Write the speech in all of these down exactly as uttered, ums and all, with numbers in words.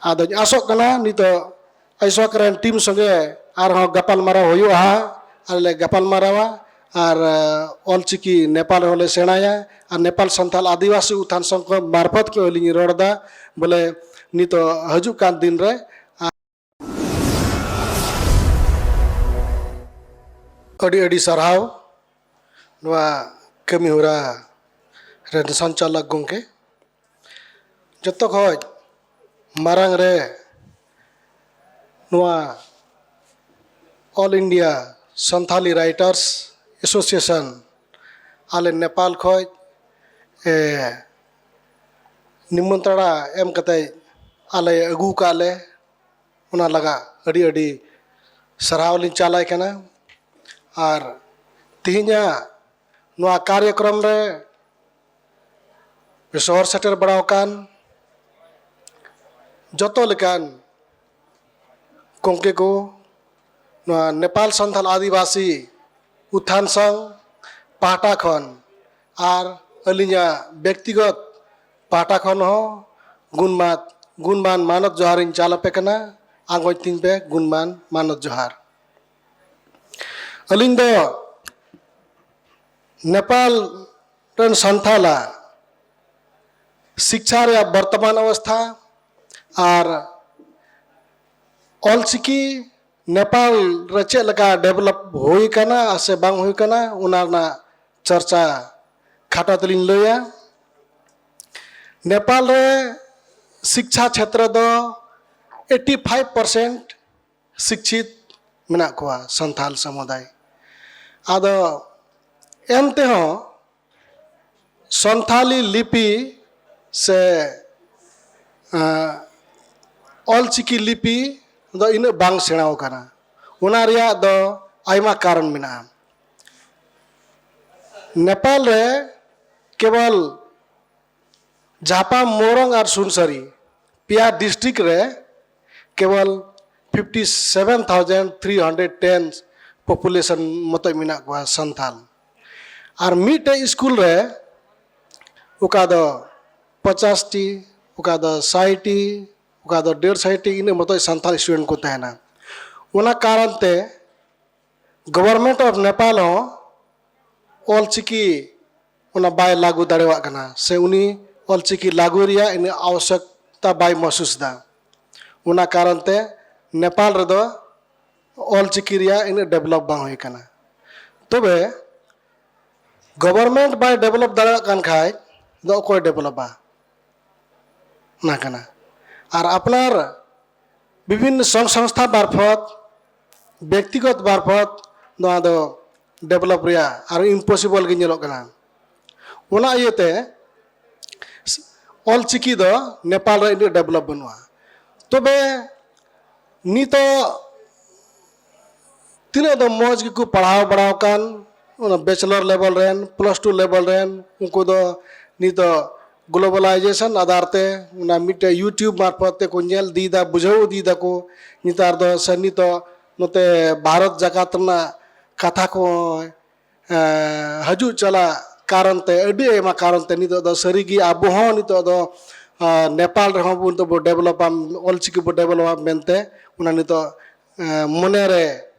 ᱟᱫᱚᱧ ᱟᱥᱚᱜ ᱠᱟᱱᱟ ᱱᱤᱛᱚᱜ ᱟᱭᱥᱚᱠ ᱨᱮᱱ ᱴᱤᱢ ᱥᱚᱸᱜᱮ ᱟᱨᱦᱚᱸ ᱜᱟᱯᱟᱞ ᱢᱟᱨᱟᱣ ᱦᱩᱭᱩᱜᱼᱟ ᱦᱟᱸᱜ, ᱟᱨ ᱞᱮ ᱜᱟᱯᱟᱞ ᱢᱟᱨᱟᱣᱟ, ᱟᱨ ᱚᱞᱪᱤᱠᱤ ᱱᱮᱯᱟᱞ ᱨᱮᱦᱚᱸ ᱞᱮ ᱥᱮᱬᱟᱭᱟ᱾ ᱟᱨ ᱱᱮᱯᱟᱞ ᱥᱟᱱᱛᱟᱞ ᱟᱹᱫᱤᱵᱟᱹᱥᱤ ᱩᱛᱛᱷᱟᱱ ᱥᱚᱝᱜᱷᱚ ᱢᱟᱨᱯᱷᱚᱛ ᱠᱚ ᱟᱹᱞᱤᱧ ᱨᱚᱲ ᱮᱫᱟ, ᱵᱚᱞᱮ ᱱᱤᱛᱚᱜ ᱦᱤᱡᱩᱜ ᱠᱟᱱ ᱫᱤᱱ ᱨᱮ ᱟᱹᱰᱤ ᱟᱹᱰᱤ ᱥᱟᱨᱦᱟᱣ ᱱᱚᱣᱟ ᱠᱟᱹᱢᱤ ᱦᱚᱨᱟ ᱨᱮᱱ ᱥᱚᱧᱪᱟᱞᱚᱠ ᱜᱚᱢᱠᱮ᱾ ᱡᱚᱛᱚ ᱠᱷᱚᱡ ᱢᱟᱨᱟᱝ ᱨᱮ ᱱᱚᱣᱟ All India Santhali Writers Association ᱟᱞᱮ ᱱᱮᱯᱟᱞ ᱠᱷᱚᱡ, ᱮ, ᱱᱤᱢᱚᱱᱛᱨᱚᱬᱟ ᱮᱢ ᱠᱟᱛᱮ ᱟᱞᱮ ᱟᱹᱜᱩ ᱠᱟᱜ ᱞᱮ, ᱚᱱᱟ ᱞᱟᱜᱟ ᱟᱹᱰᱤ ᱟᱹᱰᱤ ᱥᱟᱨᱦᱟᱣ ᱞᱤᱧ ᱪᱟᱞᱟᱭ ᱠᱟᱱᱟ᱾ ᱟᱨ ᱛᱮᱦᱮᱧᱟᱜ ᱱᱚᱣᱟ ᱠᱟᱨᱭᱚᱠᱨᱚᱢ ᱨᱮ ᱥᱚᱦᱚᱨ ᱥᱮᱴᱮᱨ ᱵᱟᱲᱟ ᱟᱠᱟᱱ ᱡᱚᱛᱚ ᱞᱮᱠᱟᱱ ᱜᱚᱢᱠᱮ ᱠᱚ, ᱱᱚᱣᱟ ᱱᱮᱯᱟᱞ ᱥᱟᱱᱛᱟᱞ ᱟᱹᱫᱤᱵᱟᱹᱥᱤ ᱩᱛᱛᱷᱟᱱ ᱥᱚᱝ ᱯᱟᱦᱴᱟ ᱠᱷᱚᱱ ᱟᱨ ᱟᱹᱞᱤᱧᱟᱜ ᱵᱮᱠᱛᱤᱜᱚᱛ ᱯᱟᱦᱴᱟ ᱠᱷᱚᱱ ᱦᱚᱸ ᱜᱩᱱᱢᱟᱛ, ᱜᱩᱱᱢᱟᱱ ᱢᱟᱱᱚᱛ ᱡᱚᱦᱟᱨᱤᱧ ᱪᱟᱞ ᱟᱯᱮ ᱠᱟᱱᱟ᱾ ᱟᱸᱜᱚᱪ ᱛᱤᱧ ᱯᱮ ᱜᱩᱱᱢᱟᱱ ᱢᱟᱱᱚᱛ ᱡᱚᱦᱟᱨ᱾ ᱟᱹᱞᱤᱧ ᱫᱚ ᱱᱮᱯᱟᱞ ᱨᱮᱱ ᱥᱟᱱᱛᱟᱞᱟᱜ ᱥᱤᱠᱪᱷᱟ ᱨᱮᱭᱟᱜ ᱵᱚᱨᱛᱚᱢᱟᱱ ᱚᱵᱚᱥᱛᱷᱟ ᱟᱨ ᱚᱞᱪᱤᱠᱤ ᱱᱮᱯᱟᱞ ᱨᱮ ᱪᱮᱫ ᱞᱮᱠᱟ ᱰᱮᱵᱷᱞᱚᱯ ᱦᱩᱭ ᱠᱟᱱᱟ ᱥᱮ ᱵᱟᱝ ᱦᱩᱭ ᱠᱟᱱᱟ, ᱚᱱᱟ ᱨᱮᱱᱟᱜ ᱪᱟᱨᱪᱟ ᱠᱷᱟᱴᱚ ᱛᱮᱞᱤᱧ ᱞᱟᱹᱭᱟ᱾ ᱱᱮᱯᱟᱞ ᱨᱮ ᱥᱤᱠᱪᱷᱟ ᱪᱷᱮᱛᱨᱚ ᱫᱚ eighty five percent ᱥᱤᱠᱪᱷᱤᱛ ᱢᱮᱱᱟᱜ ᱠᱚᱣᱟ ᱥᱟᱱᱛᱟᱞ ᱥᱚᱢᱩᱫᱟᱭ᱾ ᱟᱫᱚ ᱮᱱ ᱛᱮᱦᱚᱸ ᱥᱟᱱᱛᱷᱟᱞᱤ ᱞᱤᱯᱤ ᱥᱮ, ᱟᱸ, ᱚᱞᱪᱤᱠᱤ ᱞᱤᱯᱤ ᱫᱚ ᱤᱱᱟᱹᱜ ᱵᱟᱝ ᱥᱮᱬᱟᱣ ᱠᱟᱱᱟ᱾ ᱚᱱᱟ ᱨᱮᱭᱟᱜ ᱫᱚ ᱟᱭᱢᱟ ᱠᱟᱨᱚᱱ ᱢᱮᱱᱟᱜᱼᱟ᱾ ᱱᱮᱯᱟᱞ ᱨᱮ ᱠᱮᱵᱚᱞ ᱡᱷᱟᱯᱟ, ᱢᱳᱨᱚᱝ ᱟᱨ ᱥᱩᱱᱥᱟᱨᱤ ᱯᱮᱭᱟ ᱰᱤᱥᱴᱨᱤᱠᱴ ᱨᱮ ᱠᱮᱵᱚᱞ fifty seven thousand three hundred ten population ᱢᱚᱛᱚᱡ ᱢᱮᱱᱟᱜ ᱠᱚᱣᱟ ᱥᱟᱱᱛᱟᱞ᱾ ᱟᱨ ᱢᱤᱫᱴᱮᱡ ᱥᱠᱩᱞ ᱨᱮ ᱚᱠᱟ ᱫᱚ ᱯᱚᱪᱟᱥ ᱴᱤ, ᱚᱠᱟ ᱫᱚ ᱥᱟᱭ ᱴᱤ, ᱚᱠᱟ ᱫᱚ ᱰᱮᱲ ᱥᱟᱭ ᱴᱤ ᱤᱱᱟᱹᱜ ᱢᱚᱛᱚᱡ ᱥᱟᱱᱛᱟᱲ ᱥᱴᱩᱰᱮᱱᱴ ᱠᱚ ᱛᱟᱦᱮᱱᱟ᱾ ᱚᱱᱟ ᱠᱟᱨᱚᱱ ᱛᱮ ᱜᱚᱵᱷᱚᱨᱱᱢᱮᱱᱴ ᱚᱯᱷ ᱱᱮᱯᱟᱞ ᱦᱚᱸ ᱚᱞ ᱪᱤᱠᱤ ᱚᱱᱟ ᱵᱟᱭ ᱞᱟᱹᱜᱩ ᱫᱟᱲᱮᱭᱟᱜ ᱠᱟᱱᱟ, ᱥᱮ ᱩᱱᱤ ᱚᱞ ᱪᱤᱠᱤ ᱞᱟᱹᱜᱩ ᱨᱮᱭᱟᱜ ᱤᱱᱟᱹᱜ ᱟᱵᱚᱥᱭᱚᱠᱛᱟ ᱵᱟᱭ ᱢᱚᱦᱥᱩᱥ ᱮᱫᱟ᱾ ᱚᱱᱟ ᱠᱟᱨᱚᱱ ᱛᱮ ᱱᱮᱯᱟᱞ ᱨᱮᱫᱚ ᱚᱞ ᱪᱤᱠᱤ ᱨᱮᱭᱟᱜ ᱤᱱᱟᱹᱜ ᱰᱮᱵᱷᱞᱚᱯ ᱵᱟᱝ ᱦᱩᱭ ᱟᱠᱟᱱᱟ᱾ ᱛᱚᱵᱮ ᱜᱚᱵᱷᱚᱨᱱᱢᱮᱱᱴ ᱵᱟᱭ ᱰᱮᱵᱷᱞᱚᱯ ᱫᱟᱲᱮᱭᱟᱜ ᱠᱟᱱ ᱠᱷᱟᱡ ᱫᱚ ᱚᱠᱚᱭ ᱰᱮᱵᱷᱞᱚᱯᱟ? ᱚᱱᱟ ᱠᱟᱱᱟ᱾ ᱟᱨ ᱟᱯᱱᱟᱨ ᱵᱤᱵᱷᱤᱱᱱᱚ ᱥᱚᱝ ᱥᱚᱝᱥᱛᱷᱟ ᱢᱟᱨᱯᱷᱚᱛ, ᱵᱮᱠᱛᱤᱜᱚᱛ ᱢᱟᱨᱯᱷᱚᱛ ᱱᱚᱣᱟ ᱫᱚ ᱰᱮᱵᱷᱞᱚᱯ ᱨᱮᱭᱟᱜ ᱟᱨ ᱤᱢᱯᱚᱥᱤᱵᱚᱞ ᱜᱮ ᱧᱮᱞᱚᱜ ᱠᱟᱱᱟ᱾ ᱚᱱᱟ ᱤᱭᱟᱹᱛᱮ ᱚᱞ ᱪᱤᱠᱤ ᱫᱚ ᱱᱮᱯᱟᱞ ᱨᱮ ᱤᱱᱟᱹᱜ ᱰᱮᱵᱷᱞᱚᱯ ᱵᱟᱹᱱᱩᱜᱼᱟ᱾ ᱛᱚᱵᱮ ᱱᱤᱛᱚᱜ ᱛᱤᱱᱟᱹᱜ ᱫᱚ ᱢᱚᱡᱽ ᱜᱮᱠᱚ ᱯᱟᱲᱦᱟᱣ ᱵᱟᱲᱟᱣ ᱠᱟᱱ, ᱚᱱᱟ ᱵᱮᱪᱮᱞᱚᱨ ᱞᱮᱵᱮᱞ ᱨᱮᱱ, ᱯᱞᱟᱥ ᱴᱩ ᱞᱮᱵᱮᱞ ᱨᱮᱱ, ᱩᱱᱠᱩ ᱫᱚ ᱱᱤᱛᱚᱜ ᱜᱞᱳᱵᱟᱞᱟᱭᱡᱮᱥᱚᱱ ᱟᱫᱷᱟᱨ ᱛᱮ ᱚᱱᱟ ᱢᱤᱫᱴᱮᱡ ᱭᱩᱴᱤᱭᱩᱵᱽ ᱢᱟᱨᱯᱷᱚᱛ ᱛᱮᱠᱚ ᱧᱮᱞ ᱤᱫᱤᱭᱮᱫᱟ, ᱵᱩᱡᱷᱟᱹᱣ ᱤᱫᱤᱭᱮᱫᱟ ᱠᱚ᱾ ᱱᱮᱛᱟᱨ ᱫᱚ ᱥᱮ ᱱᱤᱛᱚᱜ ᱱᱚᱛᱮ ᱵᱷᱟᱨᱚᱛ ᱡᱟᱠᱟᱛ ᱨᱮᱱᱟᱜ ᱠᱟᱛᱷᱟ ᱠᱚ ᱮᱸ, ᱦᱤᱡᱩᱜ ᱪᱟᱞᱟᱜ ᱠᱟᱨᱚᱱ ᱛᱮ, ᱟᱹᱰᱤ ᱟᱭᱢᱟ ᱠᱟᱨᱚᱱ ᱛᱮ ᱱᱤᱛᱚᱜ ᱫᱚ ᱥᱟᱹᱨᱤᱜᱮ ᱟᱵᱚ ᱦᱚᱸ ᱱᱤᱛᱚᱜ ᱫᱚ, ᱟᱸ, ᱱᱮᱯᱟᱞ ᱨᱮᱦᱚᱸ ᱵᱚᱱ ᱫᱚᱵᱚ ᱰᱮᱵᱷᱞᱚᱯᱟ, ᱚᱞᱪᱤᱠᱤ ᱵᱚ ᱰᱮᱵᱷᱞᱚᱯᱟ ᱢᱮᱱᱛᱮ ᱚᱱᱟ ᱱᱤᱛᱚᱜ, ᱮᱸ, ᱢᱚᱱᱮᱨᱮ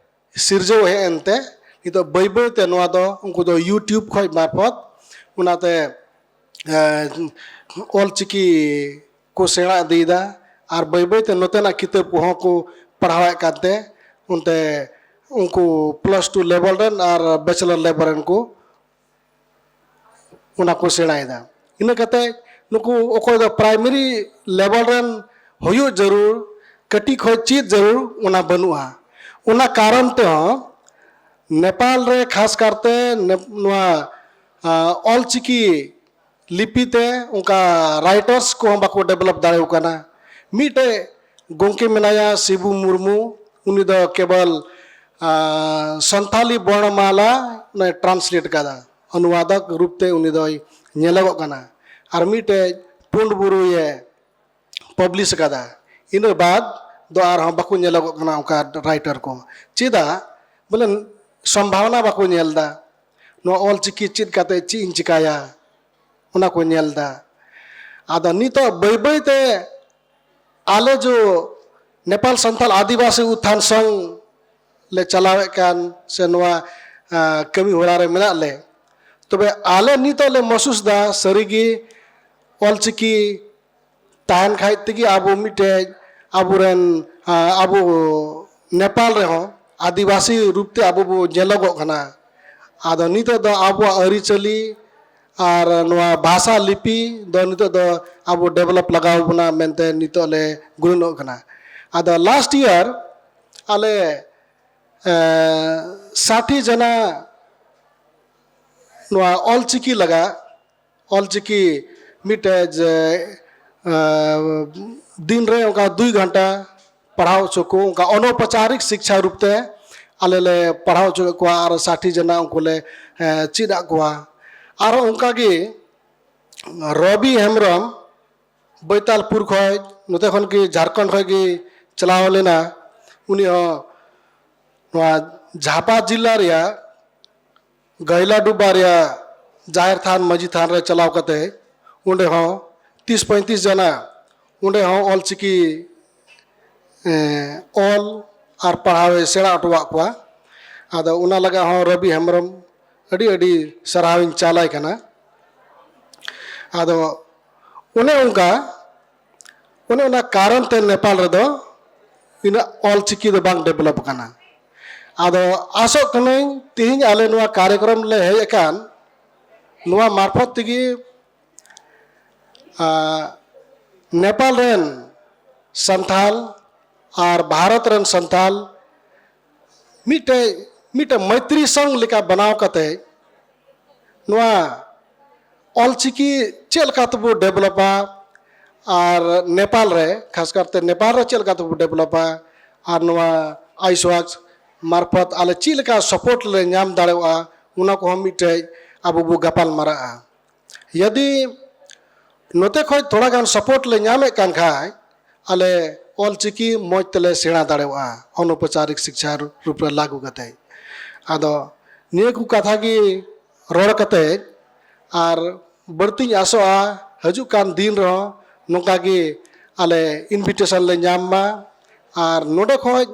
ᱥᱤᱨᱡᱟᱹᱣ ᱦᱮᱡ ᱮᱱᱛᱮ ᱱᱤᱛᱚᱜ ᱵᱟᱹᱭ ᱵᱟᱹᱭ ᱛᱮ ᱱᱚᱣᱟ ᱫᱚ ᱩᱱᱠᱩ ᱫᱚ ᱭᱩᱴᱤᱭᱩᱵᱽ ᱠᱷᱚᱡ ᱢᱟᱨᱯᱷᱚᱛ ᱚᱱᱟᱛᱮ, ᱮᱸ, ᱚᱞᱪᱤᱠᱤ ᱠᱚ ᱥᱮᱬᱟ ᱤᱫᱤᱭᱮᱫᱟ᱾ ᱟᱨ ᱵᱟᱹᱭ ᱵᱟᱹᱭ ᱛᱮ ᱱᱚᱛᱮᱱᱟᱜ ᱠᱤᱛᱟᱹᱵ ᱠᱚᱦᱚᱸ ᱠᱚ ᱯᱟᱲᱦᱟᱣᱮᱫ ᱠᱟᱱᱛᱮ ᱚᱱᱛᱮ ᱩᱱᱠᱩ ᱯᱞᱟᱥ ᱴᱩ ᱞᱮᱵᱮᱞ ᱨᱮᱱ ᱟᱨ ᱵᱮᱪᱮᱞᱟᱨ ᱞᱮᱵᱮᱞ ᱨᱮᱱ ᱠᱚ ᱚᱱᱟ ᱠᱚ ᱥᱮᱬᱟᱭᱮᱫᱟ᱾ ᱤᱱᱟᱹ ᱠᱟᱛᱮ ᱱᱩᱠᱩ ᱚᱠᱚᱭ ᱫᱚ ᱯᱨᱟᱭᱢᱟᱨᱤ ᱞᱮᱵᱮᱞ ᱨᱮᱱ ᱦᱩᱭᱩᱜ ᱡᱟᱹᱨᱩᱲ, ᱠᱟᱹᱴᱤᱡ ᱠᱷᱚᱡ ᱪᱮᱫ ᱡᱟᱹᱨᱩᱲ, ᱚᱱᱟ ᱵᱟᱹᱱᱩᱜᱼᱟ᱾ ᱚᱱᱟ ᱠᱟᱨᱚᱱ ᱛᱮᱦᱚᱸ ᱱᱮᱯᱟᱞ ᱨᱮ ᱠᱷᱟᱥ ᱠᱟᱨᱛᱮ ᱱᱮᱯ-, ᱱᱚᱣᱟ, ᱟ, ᱚᱞᱪᱤᱠᱤ ᱞᱤᱯᱤ ᱛᱮ ᱚᱱᱠᱟ ᱨᱟᱭᱴᱟᱨᱥ ᱠᱚᱦᱚᱸ ᱵᱟᱠᱚ ᱰᱮᱵᱷᱞᱚᱯ ᱫᱟᱲᱮᱭᱟᱠᱚ ᱠᱟᱱᱟ᱾ ᱢᱤᱫᱴᱮᱡ ᱜᱚᱢᱠᱮ ᱢᱮᱱᱟᱭᱟ ᱥᱤᱵᱩ ᱢᱩᱨᱢᱩ, ᱩᱱᱤ ᱫᱚ ᱠᱮᱵᱚᱞ, ᱟ, ᱥᱟᱱᱛᱟᱞᱤ ᱵᱚᱨᱱᱚᱢᱟᱞᱟ ᱴᱨᱟᱱᱥᱞᱮᱴ ᱠᱟᱫᱟ, ᱚᱱᱩᱣᱟᱫᱚᱠ ᱨᱩᱯ ᱛᱮ ᱩᱱᱤ ᱫᱚᱭ ᱧᱮᱞᱚᱜᱚᱜ ᱠᱟᱱᱟ᱾ ᱟᱨ ᱢᱤᱫᱴᱮᱡ ᱯᱩᱸᱰ ᱵᱩᱨᱩᱭᱮ ᱯᱟᱵᱽᱞᱤᱥ ᱟᱠᱟᱫᱟ᱾ ᱤᱱᱟᱹ ᱵᱟᱫ ᱫᱚ ᱟᱨᱦᱚᱸ ᱵᱟᱠᱚ ᱧᱮᱞᱚᱜᱚᱜ ᱠᱟᱱᱟ ᱚᱱᱠᱟ ᱨᱟᱭᱴᱟᱨ ᱠᱚ᱾ ᱪᱮᱫᱟᱜ? ᱵᱚᱞᱮ ᱥᱚᱢᱵᱷᱟᱵᱚᱱᱟ ᱵᱟᱠᱚ ᱧᱮᱞ ᱮᱫᱟ, ᱱᱚᱣᱟ ᱚᱞ ᱪᱤᱠᱤ ᱪᱮᱫ ᱠᱟᱛᱮ ᱪᱮᱫ ᱤᱧ ᱪᱤᱠᱟᱭᱟ, ᱚᱱᱟ ᱠᱚ ᱧᱮᱞ ᱮᱫᱟ᱾ ᱟᱫᱚ ᱱᱤᱛᱚᱜ ᱵᱟᱹᱭ ᱵᱟᱹᱭ ᱛᱮ ᱟᱞᱮ ᱡᱚ ᱱᱮᱯᱟᱞ ᱥᱟᱱᱛᱟᱞ ᱟᱹᱫᱤᱵᱟᱹᱥᱤ ᱩᱛᱛᱷᱟᱱ ᱥᱚᱝ ᱞᱮ ᱪᱟᱞᱟᱣᱮᱫ ᱠᱟᱱ ᱥᱮ ᱱᱚᱣᱟ ᱠᱟᱹᱢᱤ ᱦᱚᱨᱟ ᱨᱮ ᱢᱮᱱᱟᱜ ᱞᱮ, ᱛᱚᱵᱮ ᱟᱞᱮ ᱱᱤᱛᱚᱜ ᱞᱮ ᱢᱚᱦᱥᱩᱥ ᱫᱟ ᱥᱟᱹᱨᱤᱜᱮ ᱚᱞᱪᱤᱠᱤ ᱛᱟᱦᱮᱱ ᱠᱷᱟᱡ ᱛᱮᱜᱮ ᱟᱵᱚ ᱢᱤᱫᱴᱮᱡ ᱟᱵᱚᱨᱮᱱ ᱟᱵᱚ ᱱᱮᱯᱟᱞ ᱨᱮᱦᱚᱸ ᱟᱹᱫᱤᱵᱟᱹᱥᱤ ᱨᱩᱯ ᱛᱮ ᱟᱵᱚ ᱵᱚ ᱧᱮᱞᱚᱜᱚᱜ ᱠᱟᱱᱟ᱾ ᱟᱫᱚ ᱱᱤᱛᱚᱜ ᱫᱚ ᱟᱵᱚᱣᱟᱜ ᱟᱹᱨᱤᱪᱟᱹᱞᱤ ᱟᱨ ᱱᱚᱣᱟ ᱵᱷᱟᱥᱟ ᱞᱤᱯᱤ ᱫᱚ ᱱᱤᱛᱚᱜ ᱫᱚ ᱟᱵᱚ develop ᱞᱟᱜᱟᱣ ᱵᱚᱱᱟ ᱢᱮᱱᱛᱮ ᱱᱤᱛᱚᱜ ᱞᱮ ᱜᱩᱱᱟᱹᱱᱚᱜ ᱠᱟᱱᱟ᱾ ᱟᱫᱚ last year ᱟᱞᱮ ᱥᱟᱴᱷᱤ ᱡᱚᱱᱟ ᱱᱚᱣᱟ ᱚᱞᱪᱤᱠᱤ ᱞᱟᱜᱟ ᱚᱞᱪᱤᱠᱤ ᱢᱤᱫᱴᱮᱡ ᱫᱤᱱ ᱨᱮ ᱚᱱᱠᱟ ᱫᱩᱭ ᱜᱷᱚᱱᱴᱟ ᱯᱟᱲᱦᱟᱣ ᱦᱚᱪᱚ ᱠᱚ, ᱚᱱᱠᱟ ᱚᱱᱚᱯᱚᱪᱟᱨᱤᱠ ᱥᱤᱠᱪᱷᱟ ᱨᱩᱯ ᱛᱮ ᱟᱞᱮ ᱞᱮ ᱯᱟᱲᱦᱟᱣ ᱦᱚᱪᱚ ᱠᱮᱫ ᱠᱚᱣᱟ ᱟᱨ ᱥᱟᱴᱷᱤ ᱡᱚᱱᱟ ᱩᱱᱠᱩ ᱞᱮ ᱪᱮᱫ ᱟᱫ ᱠᱚᱣᱟ᱾ ᱟᱨ ᱚᱱᱠᱟ ᱜᱮ ᱨᱚᱵᱤ ᱦᱮᱢᱵᱨᱚᱢ ᱵᱳᱭᱛᱟᱞᱯᱩᱨ ᱠᱷᱚᱡ ᱱᱚᱛᱮ ᱠᱷᱚᱱ ᱜᱮ ᱡᱷᱟᱲᱠᱷᱚᱸᱰ ᱠᱷᱚᱡ ᱜᱮ ᱪᱟᱞᱟᱣ ᱞᱮᱱᱟ᱾ ᱩᱱᱤ ᱦᱚᱸ ᱱᱚᱣᱟ ᱡᱷᱟᱯᱟ ᱡᱤᱞᱟ ᱨᱮᱭᱟᱜ ᱜᱟᱭᱞᱟ ᱰᱩᱵᱟ ᱨᱮᱭᱟᱜ ᱡᱟᱦᱮᱨ ᱛᱷᱟᱱ ᱢᱟᱹᱡᱷᱤ ᱛᱷᱟᱱ ᱨᱮ ᱪᱟᱞᱟᱣ ᱠᱟᱛᱮ ᱚᱸᱰᱮ ᱦᱚᱸ ᱛᱤᱥ ᱯᱚᱸᱭᱛᱤᱥ ᱡᱚᱱᱟ ᱚᱸᱰᱮ ᱦᱚᱸ ᱚᱞᱪᱤᱠᱤ ᱚᱞ ᱟᱨ ᱯᱟᱲᱦᱟᱣ ᱮ ᱥᱮᱬᱟ ᱦᱚᱴᱚᱣᱟᱜ ᱠᱚᱣᱟ᱾ ᱟᱫᱚ ᱚᱱᱟ ᱞᱟᱹᱜᱤᱫ ᱦᱚᱸ ᱨᱚᱵᱤ ᱦᱮᱢᱵᱨᱚᱢ ᱟᱹᱰᱤ ᱟᱹᱰᱤ ᱥᱟᱨᱦᱟᱣᱤᱧ ᱪᱟᱞᱟᱭ ᱠᱟᱱᱟ᱾ ᱟᱫᱚ ᱚᱱᱮ ᱚᱱᱠᱟ ᱚᱱᱮ ᱚᱱᱟ ᱠᱟᱨᱚᱱ ᱛᱮ ᱱᱮᱯᱟᱞ ᱨᱮᱫᱚ ᱤᱱᱟᱹᱜ ᱚᱞᱪᱤᱠᱤ ᱫᱚ ᱵᱟᱝ develop ᱟᱠᱟᱱᱟ᱾ ᱟᱫᱚ ᱟᱥᱚᱜ ᱠᱟᱹᱱᱟᱹᱧ ᱛᱮᱦᱮᱧ ᱟᱞᱮ ᱱᱚᱣᱟ ᱠᱟᱨᱭᱚᱠᱨᱚᱢ ᱞᱮ ᱦᱮᱡ ᱟᱠᱟᱱ ᱱᱚᱣᱟ ᱢᱟᱨᱯᱷᱚᱛ ᱛᱮᱜᱮ ᱱᱮᱯᱟᱞ ᱨᱮᱱ ᱥᱟᱱᱛᱟᱞ ᱟᱨ ᱵᱷᱟᱨᱚᱛ ᱨᱮᱱ ᱥᱟᱱᱛᱟᱞ ᱢᱤᱫᱴᱮᱡ ᱢᱤᱫᱴᱮᱡ ᱢᱳᱭᱛᱨᱤ ᱥᱚᱝ ᱞᱮᱠᱟ ᱵᱮᱱᱟᱣ ᱠᱟᱛᱮ ᱱᱚᱣᱟ ᱚᱞᱪᱤᱠᱤ ᱪᱮᱫ ᱞᱮᱠᱟ ᱛᱮᱵᱚ developᱟ ᱟᱨ ᱱᱮᱯᱟᱞ ᱨᱮ ᱠᱷᱟᱥ ᱠᱟᱨᱛᱮ ᱱᱮᱯᱟᱞ ᱨᱮ ᱪᱮᱫ ᱞᱮᱠᱟ ᱛᱮᱵᱚ developᱟ ᱟᱨ ᱱᱚᱣᱟ ᱟᱭᱥᱣᱟᱠ ᱢᱟᱨᱯᱷᱚᱛ ᱟᱞᱮ ᱪᱮᱫ ᱞᱮᱠᱟ support ᱞᱮ ᱧᱟᱢ ᱫᱟᱲᱮᱭᱟᱜᱼᱟ, ᱚᱱᱟ ᱠᱚᱦᱚᱸ ᱢᱤᱫᱴᱮᱡ ᱟᱵᱚ ᱵᱚ ᱜᱟᱯᱟᱞ ᱢᱟᱨᱟᱜᱼᱟ᱾ ᱡᱩᱫᱤ ᱱᱚᱛᱮ ᱠᱷᱚᱡ ᱛᱷᱚᱲᱟ ᱜᱟᱱ support ᱞᱮ ᱧᱟᱢᱮᱫ ᱠᱟᱱ ᱠᱷᱟᱡ ᱟᱞᱮ ᱚᱞᱪᱤᱠᱤ ᱢᱚᱡᱽ ᱛᱮᱞᱮ ᱥᱮᱬᱟ ᱫᱟᱲᱮᱭᱟᱜᱼᱟ ᱚᱱᱚᱯᱚᱪᱟᱨᱤᱠ ᱥᱤᱠᱪᱷᱟ ᱨᱩᱯ ᱨᱮ ᱞᱟᱹᱜᱩ ᱠᱟᱛᱮ᱾ ᱟᱫᱚ ᱱᱤᱭᱟᱹ ᱠᱚ ᱠᱟᱛᱷᱟ ᱜᱮ ᱨᱚᱲ ᱠᱟᱛᱮ ᱟᱨ ᱵᱟᱹᱲᱛᱤᱧ ᱟᱥᱚᱜᱼᱟ ᱦᱤᱡᱩᱜ ᱠᱟᱱ ᱫᱤᱱ ᱨᱮᱦᱚᱸ ᱱᱚᱝᱠᱟ ᱜᱮ ᱟᱞᱮ invitation ᱞᱮ ᱧᱟᱢ ᱢᱟ᱾ ᱟᱨ ᱱᱚᱰᱮ ᱠᱷᱚᱡ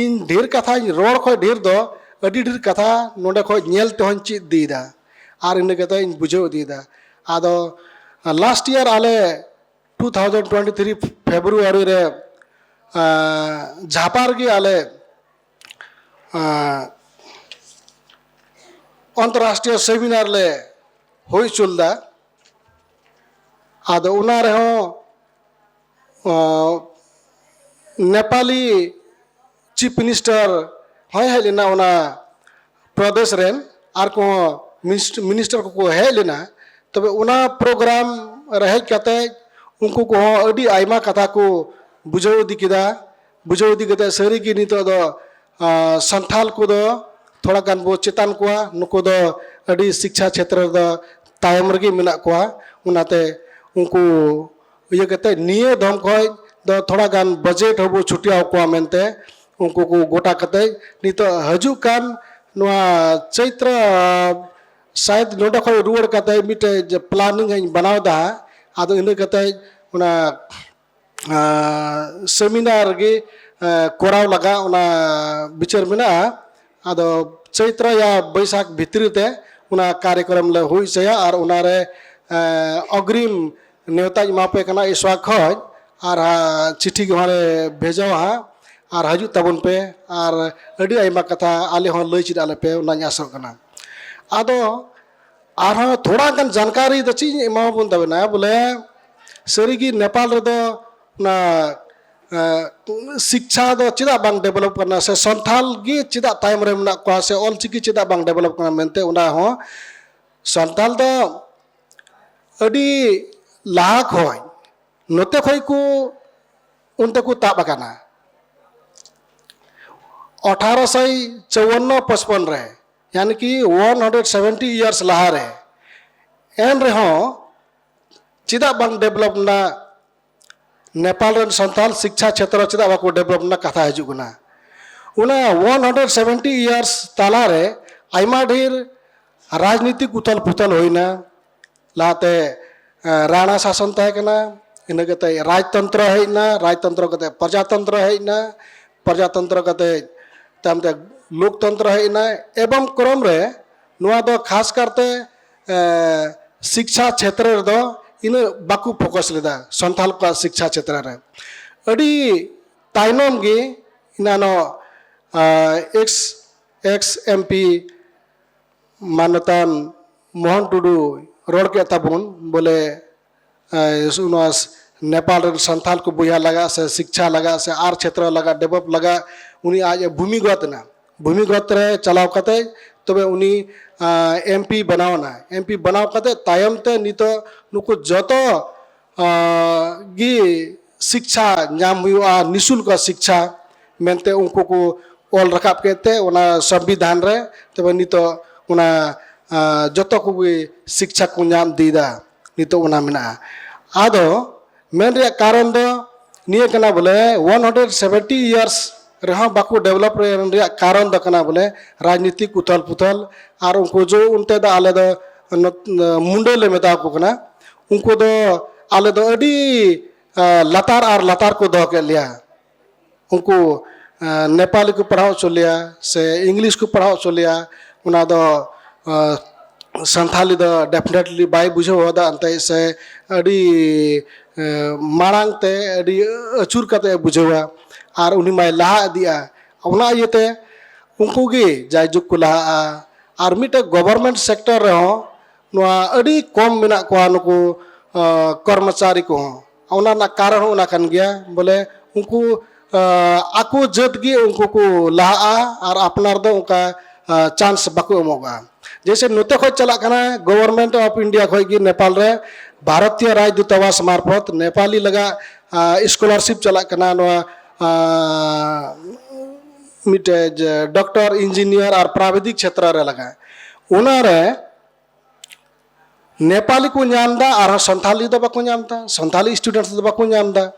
ᱤᱧ ᱰᱷᱮᱨ ᱠᱟᱛᱷᱟᱧ ᱨᱚᱲ ᱠᱷᱚᱡ ᱰᱷᱮᱨ ᱫᱚ ᱟᱹᱰᱤ ᱰᱷᱮᱨ ᱠᱟᱛᱷᱟ ᱱᱚᱰᱮ ᱠᱷᱚᱡ ᱧᱮᱞ ᱛᱮᱦᱚᱧ ᱪᱮᱫ ᱤᱫᱤᱭᱮᱫᱟ, ᱟᱨ ᱤᱱᱟᱹ ᱠᱟᱛᱮ ᱤᱧ ᱵᱩᱡᱷᱟᱹᱣ ᱤᱫᱤᱭᱮᱫᱟ᱾ ᱟᱫᱚ last year ᱟᱞᱮ two thousand twenty three February ᱨᱮ ᱡᱷᱟᱯᱟ ᱨᱮᱜᱮ ᱟᱞᱮ ᱟᱸ, ᱚᱱᱛᱚᱨᱨᱟᱥᱴᱨᱤᱭᱚ seminar ᱞᱮ ᱦᱩᱭ ᱦᱚᱪᱚ ᱞᱮᱫᱟ᱾ ᱟᱫᱚ ᱚᱱᱟ ᱨᱮᱦᱚᱸ, ᱟᱸ, ᱱᱮᱯᱟᱞᱤ chief minister ᱦᱚᱸᱭ ᱦᱮᱡ ᱞᱮᱱᱟ ᱚᱱᱟ ᱯᱨᱚᱫᱮᱥ ᱨᱮᱱ, ᱟᱨ ᱠᱚᱦᱚᱸ ᱢᱤᱱᱤᱥᱴ-, minister ᱠᱚᱠᱚ ᱦᱮᱡ ᱞᱮᱱᱟ᱾ ᱛᱚᱵᱮ ᱚᱱᱟ program ᱨᱮ ᱦᱮᱡ ᱠᱟᱛᱮ ᱩᱱᱠᱩ ᱠᱚᱦᱚᱸ ᱟᱹᱰᱤ ᱟᱭᱢᱟ ᱠᱟᱛᱷᱟ ᱠᱚ ᱵᱩᱡᱷᱟᱹᱣ ᱤᱫᱤ ᱠᱮᱫᱟ᱾ ᱵᱩᱡᱷᱟᱹᱣ ᱤᱫᱤ ᱠᱟᱛᱮ ᱥᱟᱹᱨᱤ ᱜᱮ ᱱᱤᱛᱚᱜ ᱫᱚ, ᱟᱸ, ᱥᱟᱱᱛᱷᱟᱞ ᱠᱚᱫᱚ ᱛᱷᱚᱲᱟ ᱜᱟᱱ ᱵᱚ ᱪᱮᱛᱟᱱ ᱠᱚᱣᱟ, ᱱᱩᱠᱩ ᱫᱚ ᱟᱹᱰᱤ ᱥᱤᱠᱪᱷᱟ ᱪᱷᱮᱛᱨᱚ ᱨᱮᱫᱚ ᱛᱟᱭᱚᱢ ᱨᱮᱜᱮ ᱢᱮᱱᱟᱜ ᱠᱚᱣᱟ᱾ ᱚᱱᱟᱛᱮ ᱩᱱᱠᱩ ᱤᱭᱟᱹ ᱠᱟᱛᱮ ᱱᱤᱭᱟᱹ ᱫᱚᱢ ᱠᱷᱚᱡ ᱫᱚ ᱛᱷᱚᱲᱟ ᱜᱟᱱ budget ᱦᱚᱸᱵᱚ ᱪᱷᱩᱴᱤᱭᱟᱣ ᱠᱚᱣᱟ ᱢᱮᱱᱛᱮ ᱩᱱᱠᱩ ᱠᱚ ᱜᱚᱴᱟ ᱠᱟᱛᱮ ᱱᱤᱛᱚᱜ ᱦᱤᱡᱩᱜ ᱠᱟᱱ ᱱᱚᱣᱟ ᱪᱟᱹᱛᱨᱟ, ᱥᱟᱭᱮᱫ ᱱᱚᱰᱮ ᱠᱷᱚᱡ ᱨᱩᱣᱟᱹᱲ ᱠᱟᱛᱮ ᱢᱤᱫᱴᱮᱡ planning ᱤᱧ ᱵᱮᱱᱟᱣ ᱮᱫᱟ᱾ ᱟᱫᱚ ᱤᱱᱟᱹ ᱠᱟᱛᱮ ᱚᱱᱟ ᱟᱸ, seminar ᱜᱮ, ᱟᱸ, ᱠᱚᱨᱟᱣ ᱞᱟᱜᱟᱜ ᱚᱱᱟ ᱵᱤᱪᱟᱹᱨ ᱢᱮᱱᱟᱜᱼᱟ᱾ ᱟᱫᱚ ᱪᱳᱭᱛᱨᱚ ᱭᱟ ᱵᱟᱹᱭᱥᱟᱠᱷ ᱵᱷᱤᱛᱨᱤ ᱛᱮ ᱚᱱᱟ ᱠᱟᱨᱭᱚᱠᱨᱚᱢ ᱞᱮ ᱦᱩᱭ ᱦᱚᱪᱚᱭᱟ ᱟᱨ ᱚᱱᱟᱨᱮ, ᱟᱸ, ᱚᱜᱽᱨᱤᱢ ᱱᱮᱣᱛᱟᱧ ᱮᱢᱟ ᱯᱮ ᱠᱟᱱᱟ ᱤᱥᱣᱟ ᱠᱷᱚᱡ, ᱟᱨ ᱦᱟᱸᱜ ᱪᱤᱴᱷᱤ ᱠᱚᱦᱚᱸ ᱞᱮ ᱵᱷᱮᱡᱟᱣᱟ ᱦᱟᱸᱜ, ᱟᱨ ᱦᱤᱡᱩᱜ ᱛᱟᱵᱚᱱ ᱯᱮ, ᱟᱨ ᱟᱹᱰᱤ ᱟᱭᱢᱟ ᱠᱟᱛᱷᱟ ᱟᱞᱮ ᱦᱚᱸ ᱞᱟᱹᱭ ᱪᱮᱫ ᱟᱞᱮ ᱯᱮ, ᱚᱱᱟᱧ ᱟᱥᱚᱜ ᱠᱟᱱᱟ᱾ ᱟᱫᱚ ᱟᱨᱦᱚᱸ ᱛᱷᱚᱲᱟ ᱜᱟᱱ ᱡᱟᱱᱠᱟᱨᱤ ᱫᱚ ᱪᱮᱫ ᱤᱧ ᱮᱢᱟᱵᱚᱱ ᱛᱟᱵᱮᱱᱟ, ᱵᱚᱞᱮ ᱥᱟᱹᱨᱤᱜᱮ ᱱᱮᱯᱟᱞ ᱨᱮᱫᱚ ᱚᱱᱟ, ᱮ, ᱥᱤᱠᱪᱷᱟ ᱫᱚ ᱪᱮᱫᱟᱜ ᱵᱟᱝ develop ᱠᱟᱱᱟ, ᱥᱮ ᱥᱟᱱᱛᱷᱟᱞ ᱜᱮ ᱪᱮᱫᱟᱜ ᱛᱟᱭᱚᱢ ᱨᱮ ᱢᱮᱱᱟᱜ ᱠᱚᱣᱟ, ᱥᱮ ᱚᱞᱪᱤᱠᱤ ᱪᱮᱫᱟᱜ ᱵᱟᱝ develop ᱠᱟᱱᱟ ᱢᱮᱱᱛᱮ, ᱚᱱᱟ ᱦᱚᱸ ᱥᱟᱱᱛᱟᱞ ᱫᱚ ᱟᱹᱰᱤ ᱞᱟᱦᱟ ᱠᱷᱚᱡ ᱱᱚᱛᱮ ᱠᱷᱚᱡ ᱠᱚ ᱚᱱᱛᱮ ᱠᱚ ᱛᱟᱵ ᱟᱠᱟᱱᱟ᱾ ᱟᱴᱷᱟᱨᱚᱥᱚᱭ ᱪᱩᱣᱟᱱᱱᱚ ᱯᱚᱪᱯᱚᱱ ᱨᱮ, ᱭᱟᱱᱤ ᱠᱤ one hundred seventy years ᱞᱟᱦᱟ ᱨᱮ, ᱮᱱ ᱨᱮᱦᱚᱸ ᱪᱮᱫᱟᱜ ᱵᱟᱝ develop ᱮᱱᱟ? ᱱᱮᱯᱟᱞ ᱨᱮᱱ ᱥᱟᱱᱛᱟᱞ ᱥᱤᱠᱪᱷᱟ ᱪᱷᱮᱛᱨᱚ ᱪᱮᱫᱟᱜ ᱵᱟᱠᱚ develop ᱮᱱᱟ, ᱠᱟᱛᱷᱟ ᱦᱤᱡᱩᱜ ᱠᱟᱱᱟ᱾ ᱚᱱᱟ one hundred seventy years ᱛᱟᱞᱟᱨᱮ ᱟᱭᱢᱟ ᱰᱷᱮᱨ ᱨᱟᱡᱽᱱᱤᱛᱤᱠ ᱩᱛᱷᱟᱞ ᱯᱩᱛᱷᱟᱞ ᱦᱩᱭᱱᱟ᱾ ᱞᱟᱦᱟᱛᱮ, ᱮ, ᱨᱟᱬᱟ ᱥᱟᱥᱚᱱ ᱛᱟᱦᱮᱸ ᱠᱟᱱᱟ, ᱤᱱᱟᱹ ᱠᱟᱛᱮ ᱨᱟᱡᱽᱛᱚᱱᱛᱨᱚ ᱦᱮᱡ ᱮᱱᱟ, ᱨᱟᱡᱽᱛᱚᱱᱛᱨᱚ ᱠᱟᱛᱮ ᱯᱨᱚᱡᱟᱛᱚᱱᱛᱨᱚ ᱦᱮᱡ ᱮᱱᱟ, ᱯᱨᱚᱡᱟᱛᱚᱱᱛᱨᱚ ᱠᱟᱛᱮ ᱛᱟᱭᱚᱢ ᱛᱮ ᱞᱳᱠᱛᱚᱱᱛᱨᱚ ᱦᱮᱡ ᱮᱱᱟ᱾ ᱮᱵᱚᱢ ᱠᱨᱚᱢ ᱨᱮ ᱱᱚᱣᱟ ᱫᱚ ᱠᱷᱟᱥ ᱠᱟᱨᱛᱮ, ᱮ, ᱥᱤᱠᱪᱷᱟ ᱪᱷᱮᱛᱨᱚ ᱨᱮᱫᱚ ᱤᱱᱟᱹᱜ ᱵᱟᱠᱚ ᱯᱷᱳᱠᱟᱥ ᱞᱮᱫᱟ ᱥᱟᱱᱛᱟᱞ ᱠᱚᱣᱟᱜ ᱥᱤᱠᱪᱷᱟ ᱪᱷᱮᱛᱨᱚ ᱨᱮ᱾ ᱟᱹᱰᱤ ᱛᱟᱭᱱᱚᱢ ᱜᱮ ᱮᱱᱟᱱᱚᱜ, ᱟ, ᱮᱠᱥ, ᱮᱠᱥ ᱮᱢ ᱯᱤ ᱢᱟᱱᱚᱛᱟᱱ ᱢᱳᱦᱚᱱ ᱴᱩᱰᱩ ᱨᱚᱲ ᱠᱮᱫ ᱛᱟᱵᱚᱱ, ᱵᱚᱞᱮ, ᱮ, ᱱᱚᱣᱟ ᱱᱮᱯᱟᱞ ᱨᱮᱱ ᱥᱟᱱᱛᱟᱞ ᱠᱚ ᱵᱚᱭᱦᱟ ᱞᱟᱜᱟᱜ ᱥᱮ ᱥᱤᱠᱪᱷᱟ ᱞᱟᱜᱟᱜ ᱥᱮ ᱟᱨ ᱪᱷᱮᱛᱨᱚ ᱞᱟᱜᱟᱜ, ᱰᱮᱵᱷᱞᱚᱯ ᱞᱟᱜᱟᱜ, ᱩᱱᱤ ᱟᱡ ᱮ ᱵᱷᱩᱢᱤᱜᱚᱛ ᱮᱱᱟ᱾ ᱵᱷᱩᱢᱤᱜᱚᱛ ᱨᱮ ᱪᱟᱞᱟᱣ ᱠᱟᱛᱮ ᱛᱚᱵᱮ ᱩᱱᱤ, ᱟ, ᱮᱢ ᱯᱤ ᱵᱮᱱᱟᱣ ᱮᱱᱟ᱾ ᱮᱢ ᱯᱤ ᱵᱮᱱᱟᱣ ᱠᱟᱛᱮ ᱛᱟᱭᱚᱢ ᱛᱮ ᱱᱤᱛᱚᱜ ᱱᱩᱠᱩ ᱡᱚᱛᱚ, ᱟ, ᱜᱮ ᱥᱤᱠᱪᱷᱟ ᱧᱟᱢ ᱦᱩᱭᱩᱜᱼᱟ, ᱱᱤᱥᱩᱞᱠ ᱥᱤᱠᱪᱷᱟ ᱢᱮᱱᱛᱮ ᱩᱱᱠᱩ ᱠᱚ ᱚᱞ ᱨᱟᱠᱟᱵ ᱠᱮᱫ ᱛᱮ ᱚᱱᱟ ᱥᱚᱝᱵᱤᱫᱷᱟᱱ ᱨᱮ ᱛᱚᱵᱮ ᱱᱤᱛᱚᱜ ᱚᱱᱟ, ᱟ, ᱡᱚᱛᱚ ᱠᱚᱜᱮ ᱥᱤᱠᱪᱷᱟ ᱠᱚ ᱧᱟᱢ ᱤᱫᱤᱭᱮᱫᱟ᱾ ᱱᱤᱛᱚᱜ ᱚᱱᱟ ᱢᱮᱱᱟᱜᱼᱟ᱾ ᱟᱫᱚ ᱢᱮᱱ ᱨᱮᱭᱟᱜ ᱠᱟᱨᱚᱱ ᱫᱚ ᱱᱤᱭᱟᱹ ᱠᱟᱱᱟ ᱵᱚᱞᱮ, ᱚᱱ ᱦᱟᱱᱰᱨᱮᱰ ᱥᱮᱵᱷᱮᱱᱴᱤ ᱤᱭᱟᱨᱥ ᱨᱮᱦᱚᱸ ᱵᱟᱠᱚ ᱰᱮᱵᱷᱞᱚᱯ ᱨᱮᱭᱟᱜ ᱠᱟᱨᱚᱱ ᱫᱚ ᱠᱟᱱᱟ ᱵᱚᱞᱮ ᱨᱟᱡᱽᱱᱤᱛᱤᱠ ᱩᱛᱷᱟᱞ ᱯᱩᱛᱷᱟᱞ᱾ ᱟᱨ ᱩᱱᱠᱩ ᱡᱚ ᱚᱱᱛᱮ ᱫᱚ ᱟᱞᱮ ᱫᱚ ᱱᱚᱛ-, ᱢᱩᱱᱰᱟᱹ ᱞᱮ ᱢᱮᱛᱟ ᱠᱚ ᱠᱟᱱᱟ, ᱩᱱᱠᱩ ᱫᱚ ᱟᱞᱮ ᱫᱚ ᱟᱹᱰᱤ, ᱟ, ᱞᱟᱛᱟᱨ ᱟᱨ ᱞᱟᱛᱟᱨ ᱠᱚ ᱫᱚᱦᱚ ᱠᱮᱫ ᱞᱮᱭᱟ᱾ ᱩᱱᱠᱩ, ᱮᱸ, ᱱᱮᱯᱟᱞᱤ ᱠᱚ ᱯᱟᱲᱦᱟᱣ ᱦᱚᱪᱚ ᱞᱮᱭᱟ ᱥᱮ ᱤᱝᱞᱤᱥ ᱠᱚ ᱯᱟᱲᱦᱟᱣ ᱦᱚᱪᱚ ᱞᱮᱭᱟ, ᱚᱱᱟ ᱫᱚ, ᱮᱸ, ᱥᱟᱱᱛᱷᱟᱞᱤ ᱫᱚ definitely ᱵᱟᱭ ᱵᱩᱡᱷᱟᱹᱣ ᱦᱚᱫᱟ ᱮᱱᱛᱮ ᱥᱮ ᱟᱹᱰᱤ, ᱮᱸ, ᱢᱟᱲᱟᱝ ᱛᱮ ᱟᱹᱰᱤ ᱟᱹᱪᱩᱨ ᱠᱟᱛᱮ ᱮ ᱵᱩᱡᱷᱟᱹᱣᱟ ᱟᱨ ᱩᱱᱤ ᱢᱟᱭ ᱞᱟᱦᱟ ᱤᱫᱤᱜᱼᱟ᱾ ᱚᱱᱟ ᱤᱭᱟᱹᱛᱮ ᱩᱱᱠᱩ ᱜᱮ ᱡᱟᱭᱡᱩᱜᱽ ᱠᱚ ᱞᱟᱦᱟᱜᱼᱟ᱾ ᱟᱨ ᱢᱤᱫᱴᱮᱡ government sector ᱨᱮᱦᱚᱸ ᱱᱚᱣᱟ ᱟᱹᱰᱤ ᱠᱚᱢ ᱢᱮᱱᱟᱜ ᱠᱚᱣᱟ ᱱᱩᱠᱩ, ᱟ, ᱠᱚᱨᱢᱚᱪᱟᱨᱤ ᱠᱚᱦᱚᱸ᱾ ᱚᱱᱟ ᱨᱮᱱᱟᱜ ᱠᱟᱨᱚᱱ ᱦᱚᱸ ᱚᱱᱟ ᱠᱟᱱ ᱜᱮᱭᱟ, ᱵᱚᱞᱮ ᱩᱱᱠᱩ, ᱟ, ᱟᱠᱚ ᱡᱟᱹᱛ ᱜᱮ ᱩᱱᱠᱩ ᱠᱚ ᱞᱟᱦᱟᱜᱼᱟ ᱟᱨ ᱟᱯᱱᱟᱨ ᱫᱚ ᱚᱱᱠᱟ, ᱟ, chance ᱵᱟᱠᱚ ᱮᱢᱚᱜᱼᱟ᱾ ᱡᱮᱭᱥᱮ ᱱᱚᱛᱮ ᱠᱷᱚᱡ ᱪᱟᱞᱟᱜ ᱠᱟᱱᱟ, Government of India ᱠᱷᱚᱡ ᱜᱮ ᱱᱮᱯᱟᱞ ᱨᱮ ᱵᱷᱟᱨᱚᱛᱤᱭᱚ ᱨᱟᱡᱽᱫᱩᱛᱟᱵᱟᱥ ᱢᱟᱨᱯᱷᱚᱛ ᱱᱮᱯᱟᱞᱤ ᱞᱟᱜᱟ, ᱟ, scholarship ᱪᱟᱞᱟᱜ ᱠᱟᱱᱟ ᱱᱚᱣᱟ, ᱟ, ᱢᱤᱫᱴᱮᱡ ᱰᱚᱠᱴᱚᱨ, ᱤᱧᱡᱤᱱᱤᱭᱟᱨ ᱟᱨ ᱯᱨᱟᱵᱤᱫᱷᱤᱠ ᱪᱷᱮᱛᱨᱚ ᱨᱮ ᱞᱟᱜᱟ᱾ ᱚᱱᱟᱨᱮ ᱱᱮᱯᱟᱞᱤ ᱠᱚ ᱧᱟᱢ ᱮᱫᱟ, ᱟᱨᱦᱚᱸ ᱥᱟᱱᱛᱷᱟᱞᱤ ᱫᱚ ᱵᱟᱠᱚ ᱧᱟᱢ ᱮᱫᱟ, ᱥᱟᱱᱛᱷᱟᱞᱤ students ᱫᱚ ᱵᱟᱠᱚ ᱧᱟᱢ ᱮᱫᱟ᱾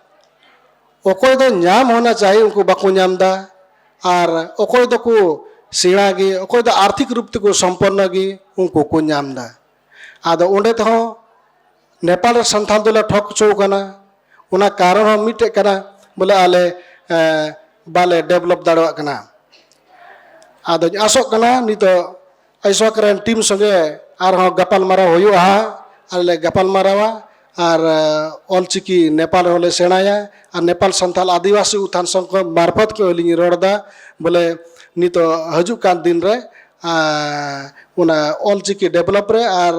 ᱚᱠᱚᱭ ᱫᱚ ᱧᱟᱢ ᱦᱚᱸ ᱱᱟ ᱪᱟᱦᱤ, ᱩᱱᱠᱩ ᱵᱟᱠᱚ ᱧᱟᱢ ᱮᱫᱟ᱾ ᱟᱨ ᱚᱠᱚᱭ ᱫᱚᱠᱚ ᱥᱮᱬᱟ ᱜᱮ, ᱚᱠᱚᱭ ᱫᱚ ᱟᱨᱛᱷᱤᱠ ᱨᱩᱯ ᱛᱮᱠᱚ ᱥᱚᱢᱯᱚᱱᱱᱚ ᱜᱮ, ᱩᱱᱠᱩ ᱠᱚ ᱧᱟᱢ ᱮᱫᱟ᱾ ᱟᱫᱚ ᱚᱸᱰᱮ ᱛᱮᱦᱚᱸ ᱱᱮᱯᱟᱞ ᱨᱮ ᱥᱟᱱᱛᱟᱲ ᱫᱚᱞᱮ ᱴᱷᱚᱠ ᱦᱚᱪᱚ ᱠᱟᱱᱟ᱾ ᱚᱱᱟ ᱠᱟᱨᱚᱱ ᱦᱚᱸ ᱢᱤᱫᱴᱮᱡ ᱠᱟᱱᱟ, ᱵᱚᱞᱮ ᱟᱞᱮ ᱵᱟᱞᱮ ᱰᱮᱵᱷᱞᱚᱯ ᱫᱟᱲᱮᱭᱟᱜ ᱠᱟᱱᱟ᱾ ᱟᱫᱚᱧ ᱟᱥᱚᱜ ᱠᱟᱱᱟ ᱱᱤᱛᱚᱜ ᱟᱭᱥᱚᱠ ᱨᱮᱱ ᱴᱤᱢ ᱥᱚᱸᱜᱮ ᱟᱨᱦᱚᱸ ᱜᱟᱯᱟᱞ ᱢᱟᱨᱟᱣ ᱦᱩᱭᱩᱜᱼᱟ ᱦᱟᱸᱜ, ᱟᱨ ᱞᱮ ᱜᱟᱯᱟᱞ ᱢᱟᱨᱟᱣᱟ᱾ ᱟᱨ ᱚᱞᱪᱤᱠᱤ ᱱᱮᱯᱟᱞ ᱨᱮᱦᱚᱸ ᱞᱮ ᱥᱮᱬᱟᱭᱟ, ᱟᱨ ᱱᱮᱯᱟᱞ ᱥᱟᱱᱛᱟᱲ ᱟᱹᱫᱤᱵᱟᱹᱥᱤ ᱩᱛᱷᱟᱱ ᱥᱚᱝᱜᱷᱚ ᱢᱟᱨᱯᱷᱚᱛ ᱠᱷᱚᱱ ᱟᱹᱞᱤᱧ ᱨᱚᱲ ᱮᱫᱟ, ᱵᱚᱞᱮ ᱱᱤᱛᱚᱜ ᱦᱤᱡᱩᱜ ᱠᱟᱱ ᱫᱤᱱ ᱨᱮ ᱚᱱᱟ ᱚᱞᱪᱤᱠᱤ ᱰᱮᱵᱷᱞᱚᱯ ᱨᱮ ᱟᱨ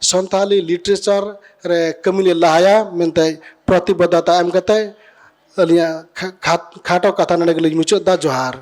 ᱥᱟᱱᱛᱟᱞᱤ ᱞᱤᱴᱟᱨᱮᱪᱟᱨ ᱨᱮ ᱠᱟᱹᱢᱤ ᱞᱮ ᱞᱟᱦᱟᱭᱟ ᱢᱮᱱᱛᱮ ᱯᱨᱚᱛᱤᱵᱚᱫᱷᱚᱛᱟ ᱮᱢ ᱠᱟᱛᱮ ᱟᱹᱞᱤᱧᱟᱜ ᱠᱷᱟᱴᱚ ᱠᱟᱛᱷᱟ ᱱᱚᱰᱮ ᱜᱮᱞᱤᱧ ᱢᱩᱪᱟᱹᱫ ᱮᱫᱟ᱾ ᱡᱚᱦᱟᱨ᱾